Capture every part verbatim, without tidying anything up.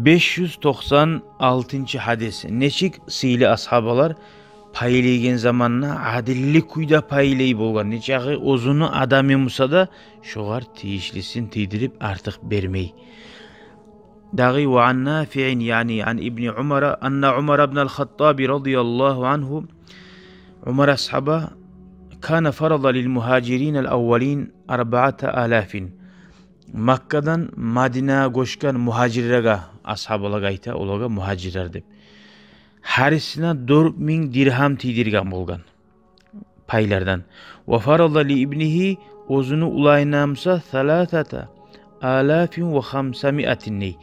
Беш юз токъсан алтынчы гьадис. Нечик сыйлы асгьабалар пайлайгъан заманда адилли кюйде пайлай болгъан. Нечакъы оьзюню адамы буса да, шогъар тийишлисин тийдирип, артыкъ бермей. Дагъы, وعن نافع, яни عن ابن عمر أن عمر بن الخطاب رضي الله عنه, Умар асгьаба, كان فرض للمهاجرين الأولين أربعة آلاف. Маккадан Мадинагъа гёчген мугьажирлеге, асгьабалагъа айта, олагъа мугьажирлер деп, гьарисине дёрт минг диргьам тийдирген болгъан пайлардан. وفرض لابنه, оьзюню уланына буса, ثلاثة آلاف وخمسمائة, дей,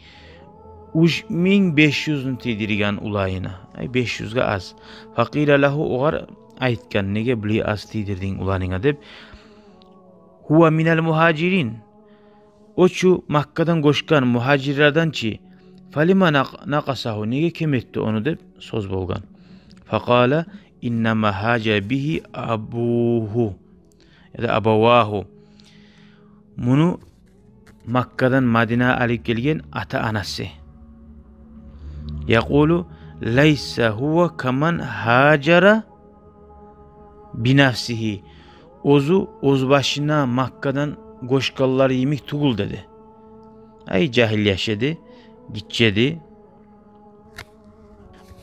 уьч минг беш юзню тийдирген уланына. Ай, беш юзге аз. فقيل له, огъар айтгъан: «Неге булай аз тийдирдинг уланынга?» — деп. هو من المهاجرين. О чу Маккадан гёчген мугьажирлерден чи. فلم نق-, نقصه, неге кем этди ону деп сёз болгъан. فقال: إنما هاجر به أبوه, яда أبواه. Муну Маккадан Мадинагъа алып гелген ата-анасы. يقول: ليس هو كمن هاجر بنفسه. Оьзю оьз башына Маккадан гёчгенлер йимик тюгюл, деди. Ай, жагьил яш эди, гиччи эди.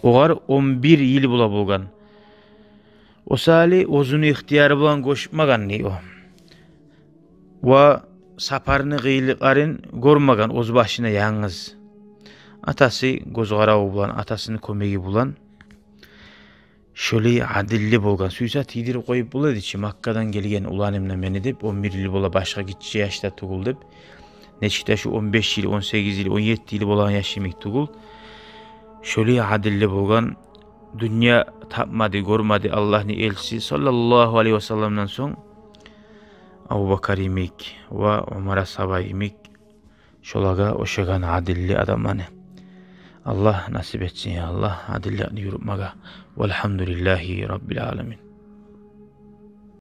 Огъар он бир йыл бола болгъан. О саялы оьзюню ихтияры булан гёчмеген, дей, о. Ва сапарны къыйынлыкъларын гёрмеген оьз башына янгыз. Атасы гёз къараву булан, атасыны кёмеги булан шолай адилли болгъан. Сюйсе тийдирип къоюп бола эди чи, Маккадан гелген уланым да мени деп, он бир йыл бола, башгъа гиччи яш да тюгюл деп. Нечик де шу он беш йыл, он сегиз йыл, он етти йыл болгъан яш йимик тюгюл. Шолай адилли болгъан. Дюнья тапмады, гёрмеди Аллагьны элчиси саллаллагьу алайгьи васалламдан сонг Абубакар йимик ва Умар асгьаба йимик шолагъа ошагъан адилли адамланы. Аллагь насип этсин, я Аллагь, адилликни юрютмеге. والحمد لله رب العالمين.